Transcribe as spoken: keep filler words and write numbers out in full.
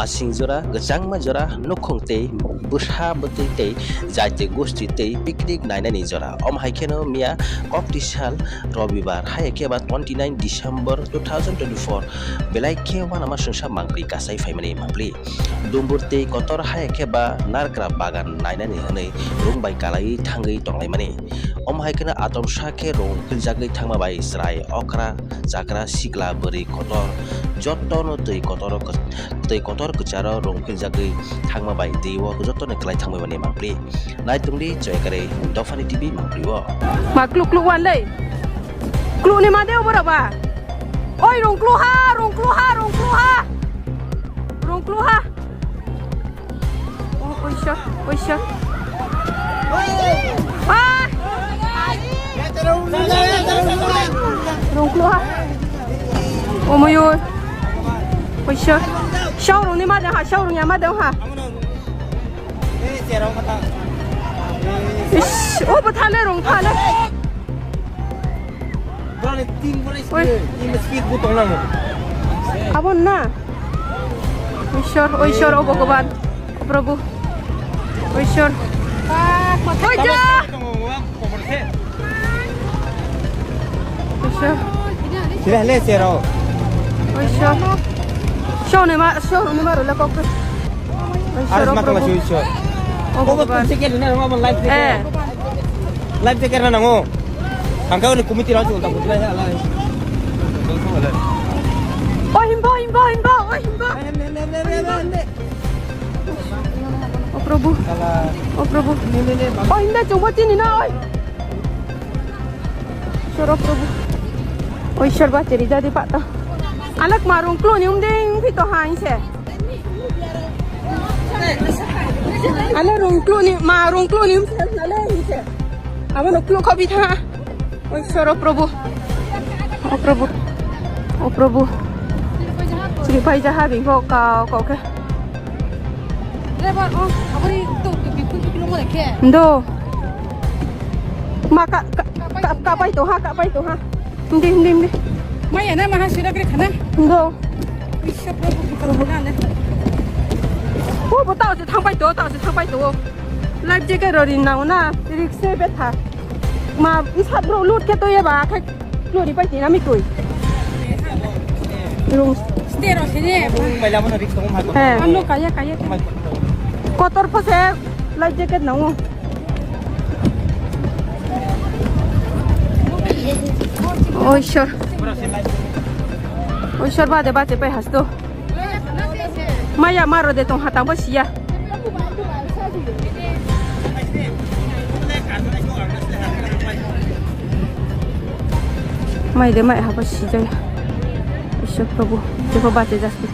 Singjora, kwchangma jora, nukhung tei bwsa bwtwi tei jati gosti tei picnic nainani jora. Omo hai kheno miya kokti sal Robibar, hai khe ba twenty nine December two thousand twenty four, belai khe uanama songsa mangpli kasai phaimani mangpli. Dumbur tei kotor hai khe ba narkra bagan nainani hwnwi rung bai kalaiwi thangwi tonglaimani. Omo hai kheno atomsa khe rung philjagwi thangma bai chwrai okra chakra sikla bwrwi kotor jottono twi kotor, twi kotor kwcharo rung philjagwi thangma bai twi o jottoni kwlai thangmani mangpli. Nai tongdi Joyakari Dophani T V mangpli o. Ma kluk kluk wan lei. Kluk ni ma de obo rok ba. Oi rung kluk ha, rung kluk ha, rung kluk ha. Rung kluk ha. Oh, oisor, oisor. Ah! Rung kluk ha. Oh, moyur. Oisor. Showroom ni ma de ha, showroom ya ma de ha. Ish, oh, bo thale rung thale. Oi. Abo na. Oisor, oisor, o Bhogoban, o Prabhu. Oisor. Oija. Oisor. Sila le sero. Oisor. Showroom ni ma, showroom ni ma rule kok. Oisor, o Prabhu. O Bhogoban. Life jacket na nango. Ang kau ni committee rang chunta butlai ha lai. Oh, himbo, himbo, himbo, oh, himbo. O Prabhu. O Prabhu. Oh, himda chungbo chini na, oi. Soro Prabhu. Oi, sorba chiri jadi pak ta. Alak marung klo ni umding pito hain se. Ale rungklu ni, ma rungklu ni, ale hinse. Abo no klu khobi tha. Oi soro Prabhu. O Prabhu. O Prabhu. Sri pai jaha bing ko ka, ko ke. Driver, oh, abori to, to, to, to, to, to, to, Ndo. Ma ka, ka, ka, ka pai to ha, ka pai to ha. Hindi, hindi, hindi. Maya na maha sira kre khana. Ndo. Isha Prabhu, Prabhu na le. O bo tao se thang pai to, tao se thang pai to. Life jacket ro rin na na, risk se be tha. Ma, sat bro lut ke to ye ba, khai lori pai tina mi koi. Rung. Stay ro se ne. Bai la mana risk tong ma. He. Ano kaya, kaya. Kotor pho se life jacket na o. Oisor. Oisor bade bade pai hasto. Maya maro de tong hatang bo siya. Mai de mai habo sijaya. Oisor Prabhu. Jebo bade jasto.